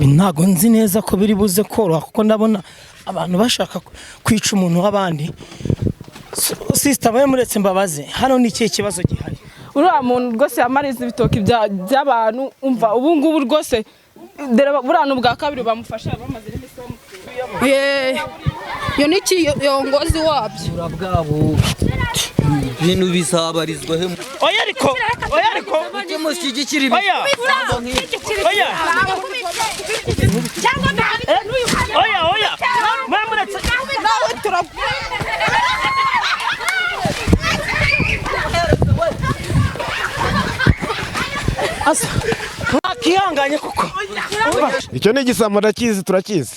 Ntabwo nzi neza ko biri buze koroha, kuko ndabona abantu bashaka kwica umuntu w'abandi. Sister, babe muretse mbabaze, hano ni ikihe kibazo gihari? Uriya muntu rwose yamariza ibitoki by'abantu. Umva, ubu ngubu rwose dore buriya ni ubwa kabiri bamufashe, bamaze n'iminsi bamufunze. Iyo ni ikiyongozi wabyo. Bwabo ibintu bizabarizwa he? Oya ariko, oya ariko, Mujye mushyigikira ibi. Oya, oya, oya, oya, mwe muretse. Nawe tura. Asa mwakihanganye kuko Icyo ni igisambo, ndakizi, turakizi.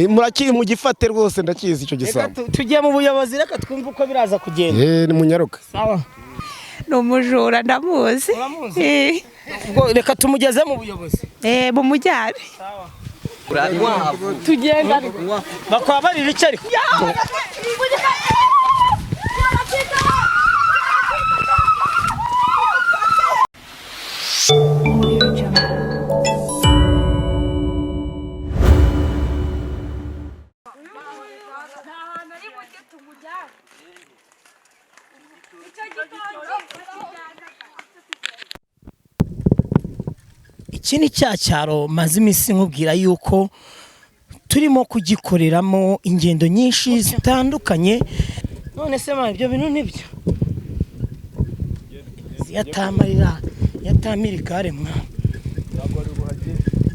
Murakizi, mugifate rwose, ndakizi icyo Reka gisambo. tugiye mu buyobozi, reka twumve uko biraza kugenda. Ni munyaruka. Sawa. Ni umujura, ndamuzi. Uramuzi? Eh. Ubwo reka tumugeze mu buyobozi. Bumujyane. Tugenda ariko. Bakwabarira icyo ariko. Iki ni cya cyaro maze iminsi nkubwira yuko turimo kugikoreramo ingendo nyinshi zitandukanye. None se ma, ibyo bintu nibyo yatamarira yatamira igare mwa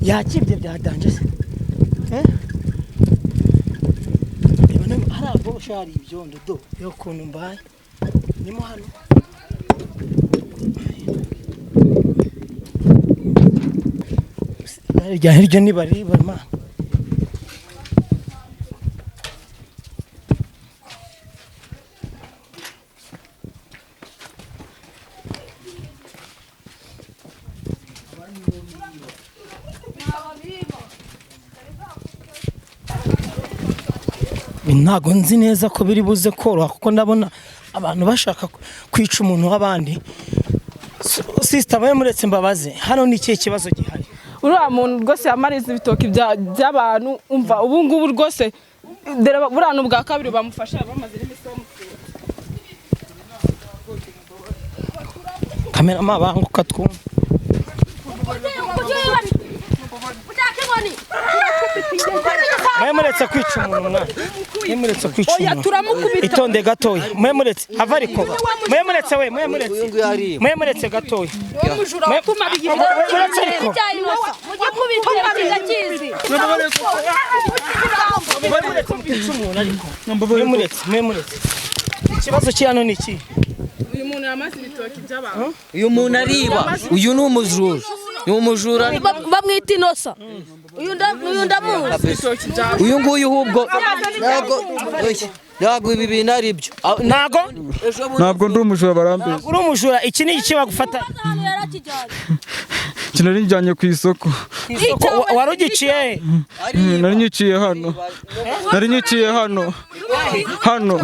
yakibye byadanje se? Eh? Reba hari abosha, hari ibyondo do yo kuntu mbaye nimo hano. Igare rya hirya nibariba ma. Ntabwo nzi neza ko biri buze koroha, kuko ndabona abantu bashaka kwica umuntu w'abandi. Sister, babe muretse mbabaze, hano ni ikihe kibazo gihari? Uriya muntu rwose yamariza ibitoki by'abantu. Umva, ubu ngubu rwose dore buriya ni ubwa kabiri bamufashe, bamaze n'iminsi bamufunze. Kamerama, banguka twumve. Mwe muretse kwica umuntu mwana, mwe muretse kwica Oya, umuntu. turamukubita. Itonde gatoya, mwe muretse ava ariko, mwe muretse we, mwe muretse. Uyu nguyu ariba. Mwe muretse gatoya. Umujura watuma. Muretse ariko. Mwe muretse mwica umuntu ariko, mwe muretse, mwe muretse. Ikibazo kiri hano ni iki? Uyu muntu yamaze ibitoki by'abantu. Uyu muntu ariba, uyu ni umujura, ni umujura. Bamwita Inosa. Uyu ndamuzi. Ibitoki by'abantu. Uyu nguyu ahubwo ntabwo, oya, ntabwo ibi bintu ari byo. Ntago Ejo bundi. Ntabwo ndi umujura, barambeshya. uri umujura. Iki ni iki bagufata? Iki nari njyanye ku isoko. Isoko wari ugiciye he? Nari nyiciye hano, nari nyiciye hano hano.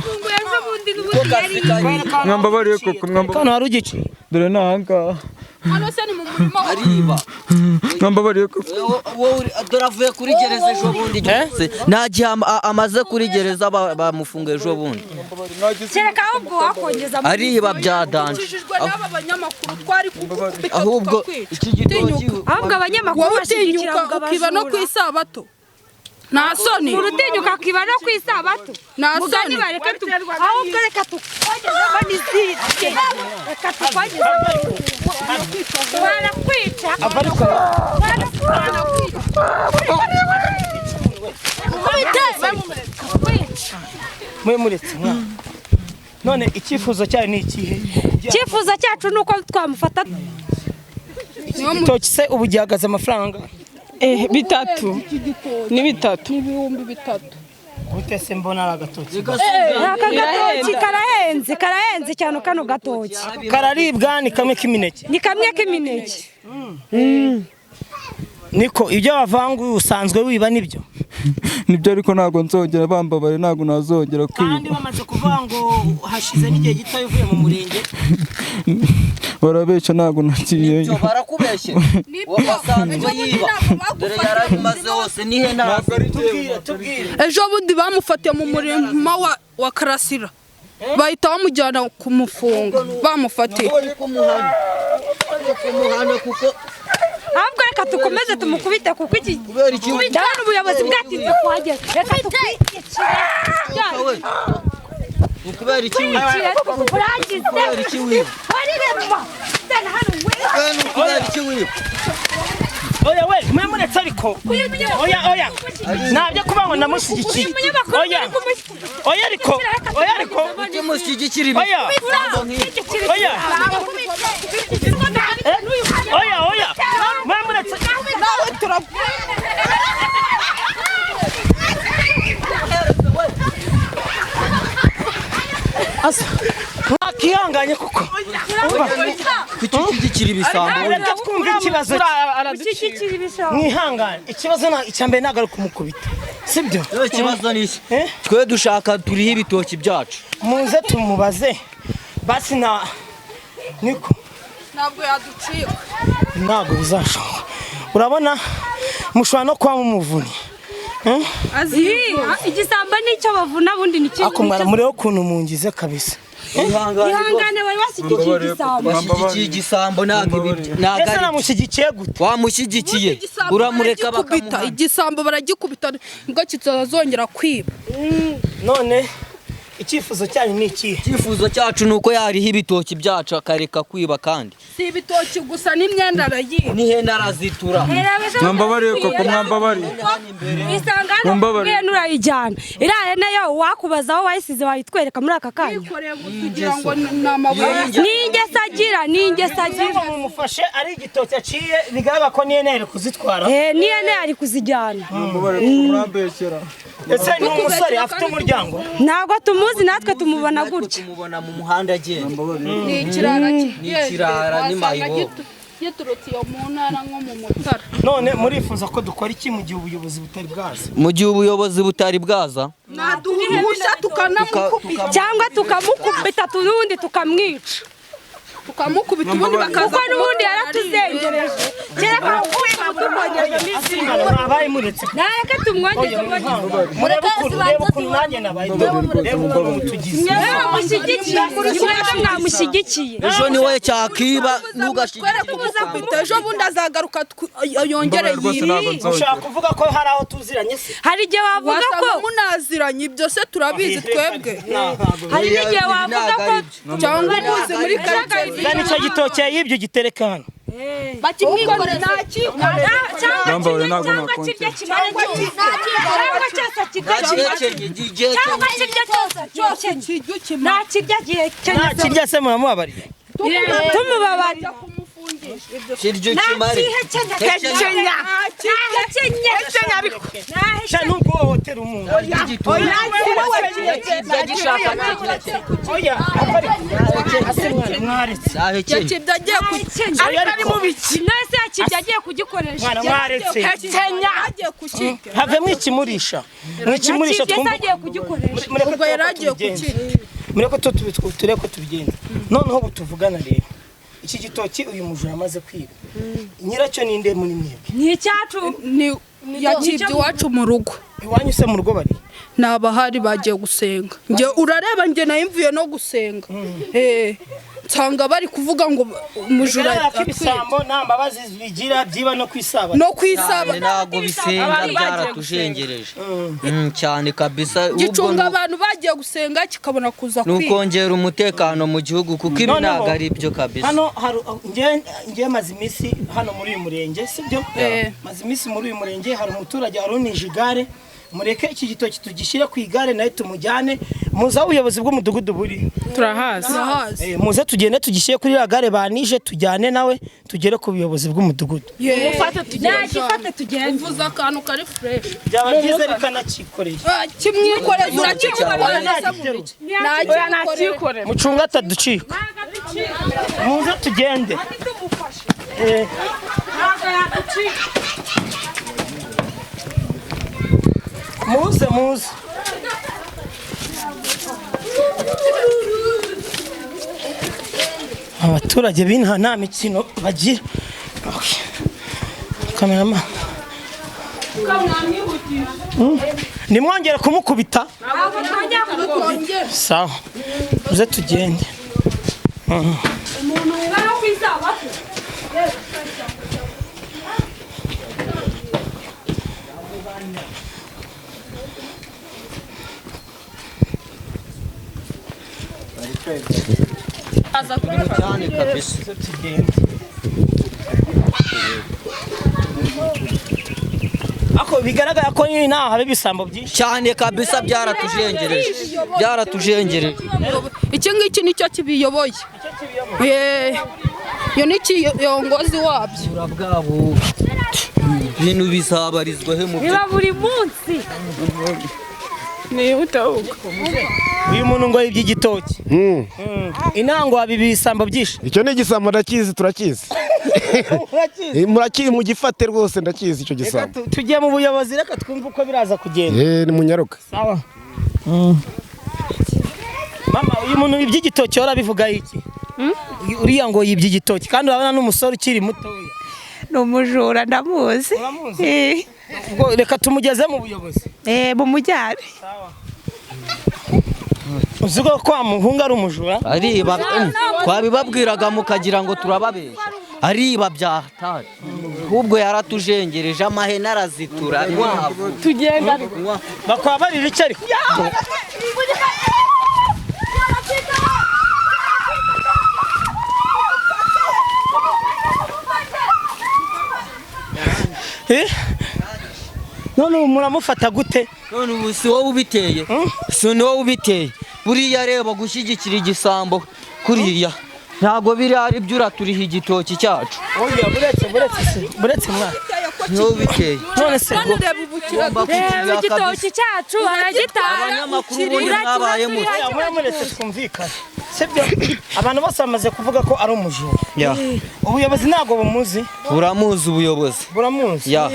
Mwambabariye koko, mwambabariye. Hano wari ugiciye? Dore ni ahangaha. Hano se ni mu murima? Ariba. Mwambabariye koko. Wowe dore avuye kuri gereza ejo bundi. Nta gihe amaze kuri gereza, bamufunga ejo bundi. Kereka ahubwo wakongeza. Ariba bya danger. Ukijijwe n'aba banyamakuru, twari kugukubita Ahubwo tukakwica. iki gitoki. Utinyuka. Ahubwo abanyamakuru Wowe bashyigikira utinyuka ngo ukiba no ku abajura. isabato, nta soni? Umuntu utinyuka akiba no ku isabato. Nta Mugani soni. bareke tu, ahubwo reka tukogezemo n'izindi, reka tukogezemo, barakwica. Ava ariko. Mwe muretse mwana. None icyifuzo cyayo ni ikihe? Icyifuzo cyacu ni uko twamufata. Igitoki se ubu gihagaze amafaranga? Bitatu ni bitatu. 3000. Gute se mbona ari agatoki? Aka gatoki karahenze, karahenze cyane kano gatoki. Kararibwa, ni kamwe k'imineke? Ni kamwe k'imineke. Niko ibyo bavanguye, usanzwe wiba nibyo? Nibyo, ariko ntabwo nzongera, bambabare, ntabwo nazongera Kandi kwiba. bamaze kuvuga ngo hashize n'igihe gito uvuye mu murenge. Barabeshya, ntabwo nagiyeyo. Ibyo barakubeshye, wasanzwe yiba, dore yarabimaze hose nihe ntazi. Tubwire, tubwire. Ejo bundi bamufatiye mu murima wa Karasira, bahita bamujyana kumufunga, bamufatiye. Kumuhana, kumuhana kuko Ahubwo reka tukomeze tumukubite, kuko iki Kubera iki? Ndabona ubuyobozi bwatinze kuhagera. Reka tukwicire. We, ni kubera iki wiba? Urangize. Kubera iki wiba? Warirema zana hano we. We, ni kubera iki wiba? Oya we, mwe muretse ariko. Oya, oya, ntabyo kuba ngo ndamushyigikiye. Oya, oya, ariko, oya, ariko. Ujye mushyigikira ibi. Oya, oya, oya, oya, mwe muretse. Nawe tura Asa mwakihanganye kuko Kuki ushyigikira ibisambo? Reka twumve ikibazo cye. Araducika. Mwihangane. Ikibazo icya mbere ntabwo ari kumukubita, sibyo? Rero ikibazo ni iki? Eh? Twe dushaka turiho ibitoki byacu. Muze tumubaze basi na niko. Ntabwo yaducika. Ntabwo bizashoboka. Urabona mushobora no kuba mumuvuni. Igisambo nicyo bavuna, bundi ni kimwe. Ariko mwara murebe ukuntu mungize kabisa. Ihangane. Ihangane, wari washyigikiye igisambo. Washyigikiye igisambo, ntabwo ibi ntabwo Ese ari namushyigikiye gute? Wamushyigikiye. Igisambo Uramureka baragikubita. bakamuhana. Igisambo baragikubita nibwo kitazongera kwiba. None icyifuzo cyanyu ni ikihe? Icyifuzo cyacu ni uko yariha ibitoki byacu akareka kwiba kandi. Si ibitoki gusa, n'imyenda arayiba. N'ihene arazitura. Mwambabariye koko, mwambabariye. Isanga hano. Mumbabarire. Kubwiye nurayijyana iriya hene yo, wakubaza aho wayisize wayitwereka muri aka kanya. Yikoreye ngo tugira ngo ni amabuye. Ni ingeso agira, ni ingeso agira. Ngo mumufashe ari igitoki aciye, bigaragara ko n'ihene yari kuzitwara. Eh, n'ihene yari kuzijyana. Mwambabariye kuko murambeshyera. Ese ni umusore afite umuryango? Ntabwo tumuzi, natwe tumubona gutya. Tumubona mu muhanda agenda. Ni ikirara. Ni ikirara, ni mayibobo. Giturutse iyo mu ntara nko mu Mutara. None murifuza ko dukora iki mu gihe ubuyobozi butari bwaza? Mu gihe ubuyobozi butari bwaza, Naduha uruhushya tukanamukubita. Cyangwa tukamukubita, n'ubundi tukamwica. Tukamukubita ubundi bakaza Kuko n'ubundi yaratuzengereje kera, Asimana mwabaye muretse. Nareke tumwongeze. Murebe ukuntu, reba ukuntu nanjye nabaye, reba ukuntu mutugize. Mwamushyigikiye, mwebwe mwamushyigikiye. Ejo ni wowe cyakiba, Twere ntugashyigikire. kumukubita, ejo bundi azagaruka yongere Mbabarire rwose, yibe. ntabwo nzongera. Ushaka kuvuga ko hari aho tuziranye se? Hari igihe wavuga ko Wasanga munaziranye, ibyo se turabizi twebwe? Hari n'igihe wavuga ko Cyangwa umuzi muri karitsiye. Zana icyo gitoki yibye ugitereke hano. Bakimwikoreza. Cyangwa Mwambabariye, kimwe ntabwo cyangwa nakongera. kirya kimara cyose, cyangwa cyose kirya kimara, cyangwa kirya cyose cyose, nta kirya gihe. Nta kirya se muramubabariye? Tumubabariye. Kirya ukimare. Hekenya, hekenya, hekenya ariko. Sha, nubwo uhohotera umuntu. Oya, ase mwana, mwaretse. Yakibye agiye ku Oya, ariko Nese yakibye agiye kugikoresha. Mwana, mwaretse. Hekenya agiye kukirya. Havemo ikimurisha, mwikimurisha. Yakibye se Twumve. agiye kugikoresha. Mureke Ubwo yari turebe ko agiye tubigenza. kukirya. Mureke turebe ko tubigenza. Noneho ubu tuvugana rero, iki gitoki uyu mujura amaze kwiba, nyiracyo ni nde muri mwebwe? Ni icyacu. Ni yakibye iwacu mu rugo. Iwanyu se mu rugo bari? Ni abahari, bagiye gusenga. Njye urareba, njye nayo mvuye no gusenga, eh, nsanga bari kuvuga ngo umujura Bigaragara ko atwite. ibisambo nta mbabazi bigira, byiba no kwisaba. No kwisaba. Cyane, ntabwo bisenga, byaratujengereje cyane kabisa. Ubwo Gicunga abantu bagiye gusenga kikabona kuza ni kwiba. ukongera umutekano mu gihugu, kuko ibi Noneho, ntabwo ari byo kabisa. Hano hari njye maze iminsi hano muri uyu murenge, sibyo? Eh. Maze iminsi muri uyu murenge, hari umuturage warunije igare. Mureke iki gitoki tugishyire ku igare nawe tumujyane. Muze aho ubuyobozi bw'umudugudu buri. Turahazi. Turahazi. Muze tugende tugishyire kuri iriya gare banije, tujyane nawe tugere ku buyobozi bw'umudugudu. Mufate tugende, nagifate tugende. Uvuze akantu kari fresh. Byaba byiza rikanakikoreye. Ah, kimwikoreza urakimukoreza. Oya, ntakikorera. Mucunga ataducika. Muze tugende. Muze, muze. Abaturage b'inaha nta mikino bagira. Okay. Kamerama, nimwongere kumukubita. Sawa, uze tugende. Cyane kabisa. Ako bigaragara ko nyine naho haba ibisambo byinshi. Cyane kabisa, byaratujengereje, byaratujengereje. Iki ngiki nicyo kibiyoboye. Eh, iyo ni kiyongozi wabyo. Ubujura bwabo ibintu bizabarizwa he mu byo? Biba buri munsi. Nihuta ahubwo. Uyu muntu ngo yibye igitoki. Intango haba ibisambo byinshi. Icyo ni igisambo ndakizi, turakizi. Urakizi? Murakizi, mugifate rwose, ndakizi icyo Reka gisambo. tujye mu buyobozi, reka twumve uko biraza kugenda. Eh, ni munyaruka. Sawa. Mama, uyu muntu yibye igitoki warabivuga iki? Uriya ngo yibye igitoki kandi urabona n'umusore ukiri mutoya. Ni umujura, ndamuzi. Uramuzi? Eh, Ubwo reka tumugeze mu buyobozi. eh, mumujyane. Uzi ko kwa muhungu ari umujura? Ariba, twabibabwiraga mukagira ngo turababeshya. Ariba byahatari, ahubwo yaratujengereje, amahene arazitura, inkwavu. Tugenda ariko. Bakwabarira icyo ariko. Eh? None ubu muramufata gute? None ubu si wowe ubiteye? Si ni wowe ubiteye? Buriya reba, gushyigikira igisambo kuriya ntabwo biriya ari byo, uraturiha igitoki cyacu. Oya, buretse, buretse se, buretse mwana. Ni wowe ubiteye. None se None reba ubukira. Ugomba Reba kukiriha igitoki kabisa. cyacu aragitara. Abanyamakuru ubundi mwabaye mute? Oya, mwe muretse twumvikane. Sibyo? Abantu bose bamaze kuvuga ko ari umujura. Ya. Ubuyobozi ntabwo bumuzi. Buramuzi ubuyobozi. Buramuzi. Ya.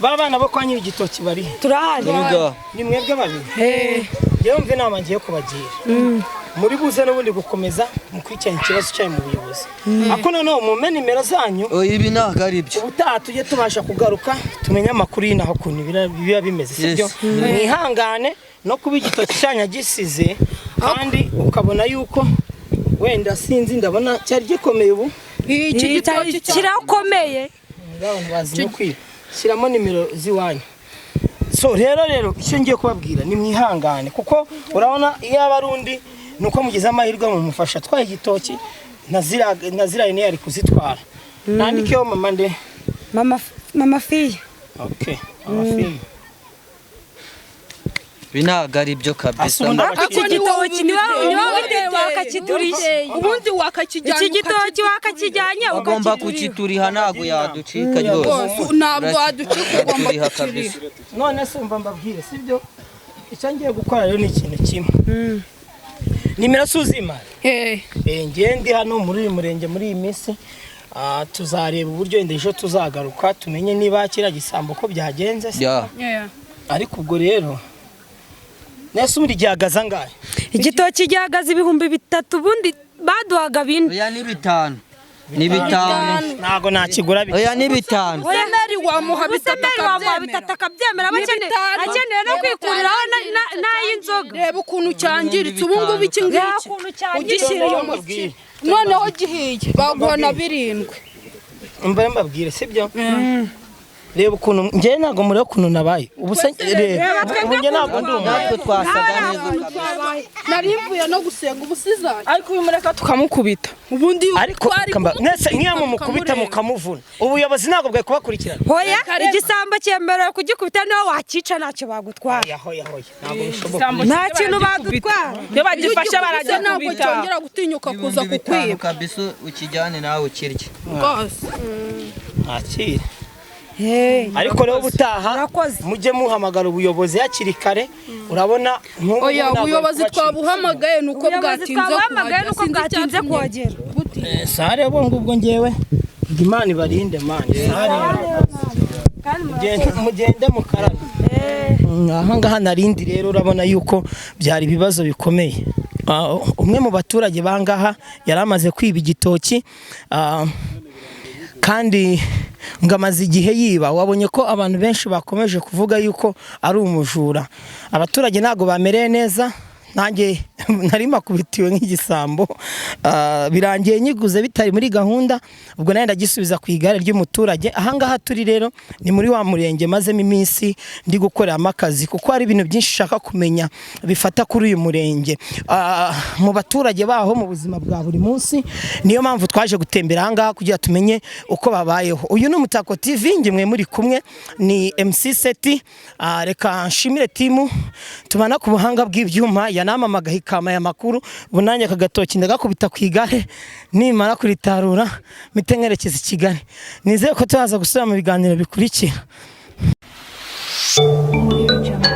Ba bana bo kwa nyiri igitoki bari he? Turahari. Nuga. Ni mwebwe babiri. Njyewe mva inama ngiye kubagira. Muri buze n'ubundi gukomeza mukurikirana ikibazo cyanyu mu buyobozi. Ariko noneho mumpe nimero zanyu. Oya, ibi ntabwo ari byo. Ubutaha tujye tubasha kugaruka tumenye amakuru y'inaho ukuntu biba bimeze, sibyo? Yes. Mwihangane no kuba igitoki cyanyu agisize kandi ukabona yuko wenda sinzi, ndabona cyari gikomeye ubu. Iki gitoki cya Kirakomeye. Abantu bazi no kwiba. Shyiramo nimero z'iwanyu. So rero icyo ngiye kubabwira ni mwihangane, kuko urabona iyo aba ari undi ni uko mugize amahirwe mumufasha atwaye igitoki na ziriya hene yari kuzitwara. Nandikeho mama nde? Mama, mama fiye. Okay, mama fiye. Ibi ntabwo ari byo kabisa. Asa ubundi Iki gitoki ni wowe ubiteye, wakakituriye. Ubundi wakakijyanye. Iki gitoki wakakijyanye Ugomba ukakituriha. kukituriha, ntabwo yaducika rwose. Rwose ntabwo waducika, ugomba Uraturiha kukiriha. kabisa. None se umva mbabwire, sibyo? Icyo ngiye gukora rero ni ikintu kimwe. Nimero suzima. Eh, Ngiye ndi hano muri uyu murenge muri iyi minsi. Tuzareba uburyo wenda ejo tuzagaruka tumenye niba kiriya gisambo ko byagenze se. Ya. yeah. Ariko ubwo rero nese ubundi gihagaze angahe? Igitoki gihagaze 3000, ubundi baduhaga 4. Oya, ni 5, ni 5. Ntabwo nakigura bitatu. Oya, ni 5. Usemeri wamuha 3 Ubusemeri wamuha akabyemera. 3 akabyemera, aba Ni 5. akeneye no kwikuriraho n'ay'inzoga. Reba ukuntu cyangiritse ubu ngubu iki Reba ngiki. ukuntu cyangiritse. Ugishyiriye umukire noneho gihiye baguha na 7. Mba mbabwire, sibyo? Reba ukuntu njyewe ntabwo mureba ukuntu nabaye ubu se, reba ubu njye ntabwo ndi umuntu. Natwe twasaga neza kabisa. Nari mvuye no gusenga ubu sizajya. Ariko uyu mureka tukamukubita. Ubundi Ariko twari mwese nk'iyo mumukubita tukamurenga. mukamuvuna, ubuyobozi ntabwo bwari kubakurikirana. Hoya, igisambo cyemerewe kugikubita, niho wakica ntacyo bagutwara. Oya, hoya, hoya, ntabwo bishoboka. Nta kintu badutwara. Iyo bagifashe Iyo ugikubise barajya ntabwo kubita. cyongera gutinyuka kuza 5,000 kukwiba. kabisa, ukijyane nawe ukirye. Rwose. Ntakire. Ariko rero ubutaha Urakoze. mujye muhamagara ubuyobozi hakiri kare, urabona nk'ubu Oya, ntabwo ubuyobozi bari kubacika. twabuhamagaye nuko Ubuyobozi bwatinze twabuhamagaye kuhagera. nuko Sinzi bwatinze icyatumye kuhagera. butinda. Sare bo ngubwo ngewe Imana ibarinde mani. Sare mugende mukarabe. Aha ngaha narindi rero urabona yuko byari ibibazo bikomeye. Umwe mu baturage bangaha yari amaze kwiba igitoki, kandi ngo amaze igihe yiba. Wabonye ko abantu benshi bakomeje kuvuga yuko ari umujura. Abaturage ntabwo bamereye neza, nanjye nari makubitiwe nk'igisambo. Birangiye nyiguze bitari muri gahunda, ubwo nawe ndagisubiza ku igare ry'umuturage. Ahangaha turi rero ni muri wa murenge mazemo iminsi ndi gukoreramo akazi, kuko hari ibintu byinshi nshaka kumenya bifata kuri uyu murenge, mu baturage baho mu buzima bwa buri munsi. Niyo mpamvu twaje gutembera ahangaha kugira tumenye uko babayeho. Uyu ni Umutako TV, njye mwe muri kumwe ni MC Seti. Reka nshimire team tubana ku buhanga bw'ibyuma yanamamagaye ikama aya makuru. Ubu nanjye aka gatoki ndagakubita ku igare, nimara kuritarura mpite nkerekeza i Kigali. Nizeye ko tuzaza gusubira mu biganiro bikurikira. Audio Jungle.